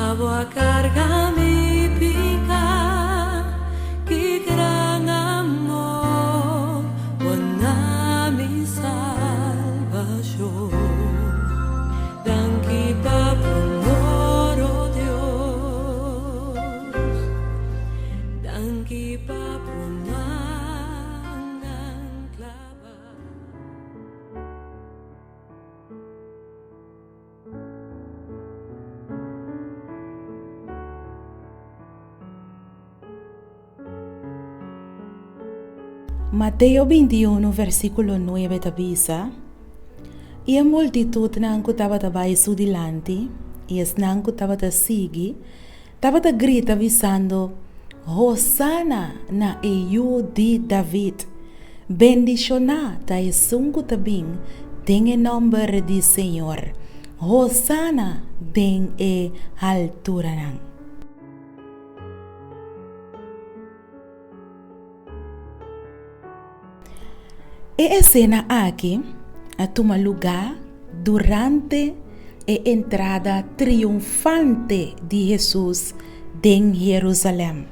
Abo a carga mi pica, ki gran amor, bo na mi salvacion. Danki pa bo amor, oh Dios. Danki pa bo mannan clava. Mateo 21 versíkulo 9 ta bisa, I e multitutnan ku tabata bai su dilanti i esnan ku tabata sigui tabata grita bisando, Hosana na e Yu di David! Bendishoná ta esun ku ta bin den e nòmber di Señor! Hosana den e halturanan! E esena aki a tuma lugá durante e entrada triunfante di Hesus den Herusalèm.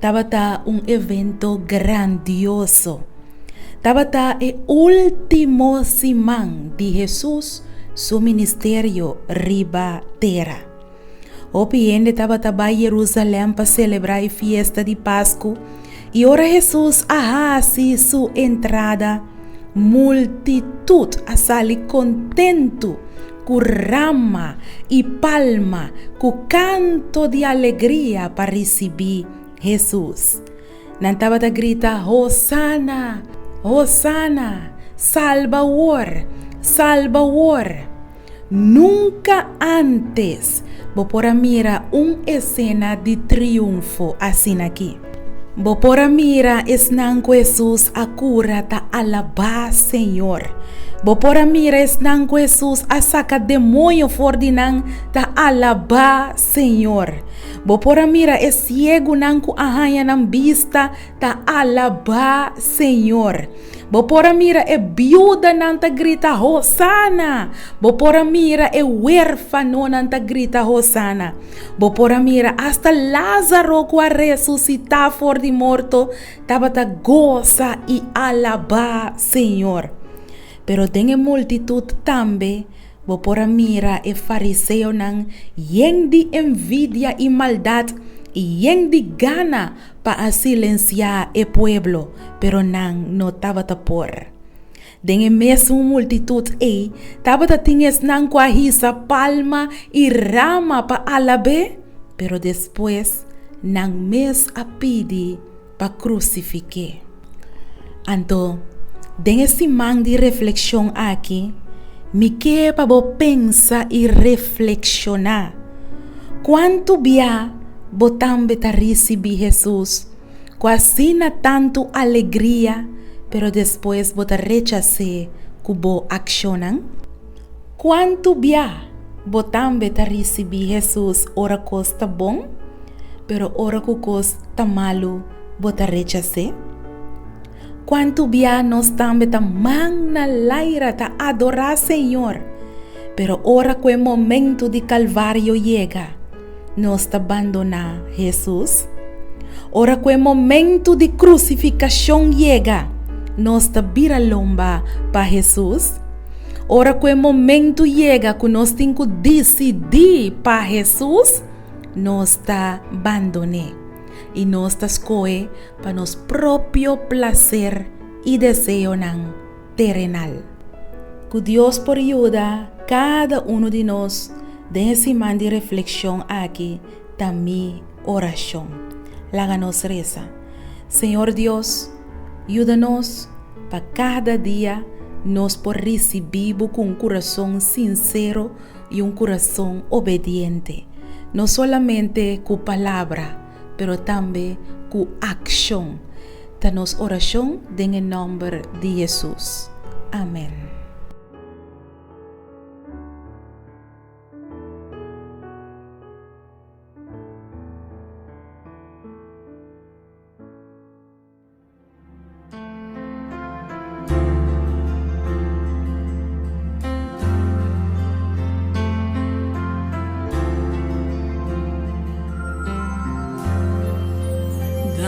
Tabata un evento grandioso. Tabata e último siman di Hesus su ministerio riba tera. Hopi hende tabata bai Jerusalèm pa selebrá e fiesta di Pasku, i ora Hesus a hasi su entrada, multitut a sali kontentu ku rama i palma ku kanto di alegria pa risibí Hesus. Nan tabata grita, Hosana! Hosana! Salba awor! Salba awor! Nunka ántes bo por a mira un esena di triunfo asin'akí. Bo por a mira esnan ku Hesus a kura ta alabá Señor. Bo por a mira esnan ku Hesus a saka demoño for di nan ta alabá Señor. Bo por a mira e siegunan ku a haña nan bista ta alabá Señor. Bo por a mira e biudanan ta grita Hosana! Bo por a mira e huérfanonan ta grita Hosana! Bo por a mira asta Lázaro ku a resusitá for di morto tabata gosa i alabá Señor. Pero den e multitut tambe bo por a mira e fariseonan yen di envidia i maldat i yen di gana pa a silensiá e pueblo, pero nan no tabata por. Den e mesun multitut ei tabata tin esnan ku a hisa palma i rama pa alab'é, pero despues nan mes a pidi pa krusifik'é. Anto, den e siman di reflekshon aki, mi ke pa bo pensa i reflekshoná. Kuantu bia bo tambe ta risibí Hesus ku asina tantu alegria, pero despues bo ta rechas'é ku bo akshonnan? Kuantu bia bo tambe ta risibí Hesus ora kos ta bon, pero ora ku kos ta malu bo ta rechas'é? Kuantu bia nos tambe ta man na laira ta adorá Señor, pero ora ku e momentu di Kalvario yega, nos ta bandoná Hesus? Ora ku e momentu di krusifikashon yega, nos ta bira lomba pa Hesus? Ora ku e momentu yega ku nos tin ku disidí pa Hesus, nos ta bandon'é i nos ta skohe pa nos propio plaser i deseonan terenal. Ku Dios por yuda kada unu di nos den e siman di reflekshon aki ta mi orashon. Laga nos resa. Señor Dios, yuda nos pa kada dia nos por risibí bo ku un kurason sinsero i un kurason obediente, no solamente ku palabra, pero tambe ku akshon. Ta nos orashon den e nòmber di Hesus. Amèn.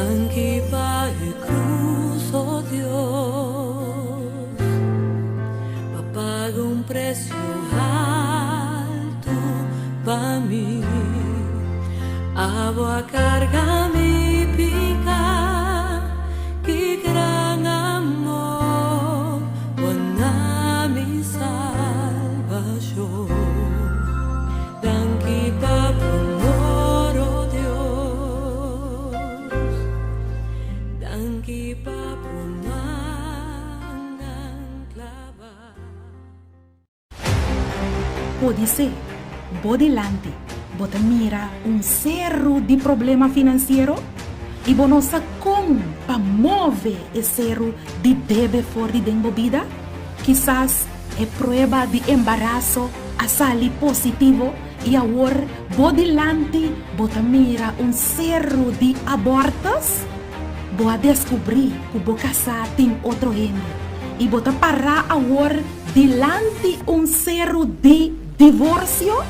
Danki pa e cruz, oh Dios, pa paga un precio haltu pa mi. Abo a carga mi pica, ki gran amor, bo na mi salvacion. Danki pa bo amor, oh Dios. Danki pa bo mannan clava. Podisé bo dilanti bo ta mira un seru di problema finansiero i bo no sa kon pa move e seru di debe for di den bo bida? Kisas e prueba di embaraso a sali positivo i awor bo dilanti bo ta mira un seru di abortus? Bo a deskubrí ku bo kasá tin otro hende i bo ta pará awor dilanti un seru di divorsio?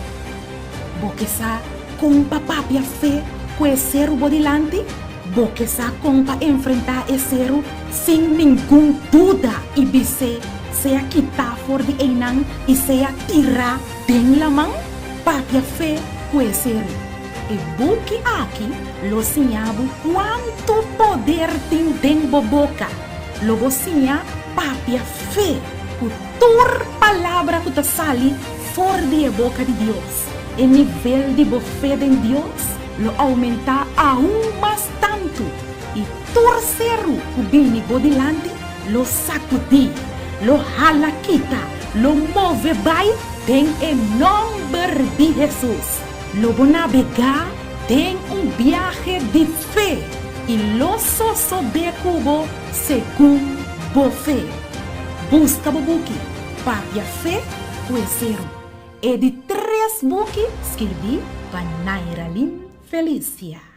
Bo ke sa kon pa papia fe ku e seru bo dilanti? Bo ke sa kon pa enfrentá e seru sin ningun duda i bis'é sea kitá for di einan i sea tirá den laman? Papia fe ku e seru. E buki aki lo siña bo kuantu poder tin den bo boka. Lo bo siña papia fe ku tur palabra ku ta sali for di e boka di Dios. E nivel di bo fe den Dios lo oumentá aun mas tantu, i tur seru ku bini bo dilanti lo sakudí, lo hala kita, lo move bai den e nòmber di Hesus. Lo bo nabegá den un biahe di fe i lo sosodé ku bo segun bo fe. Buska bo buki, Papia Fe ku e Seru. E di tres buki skirbí pa Nairalyn Felicia.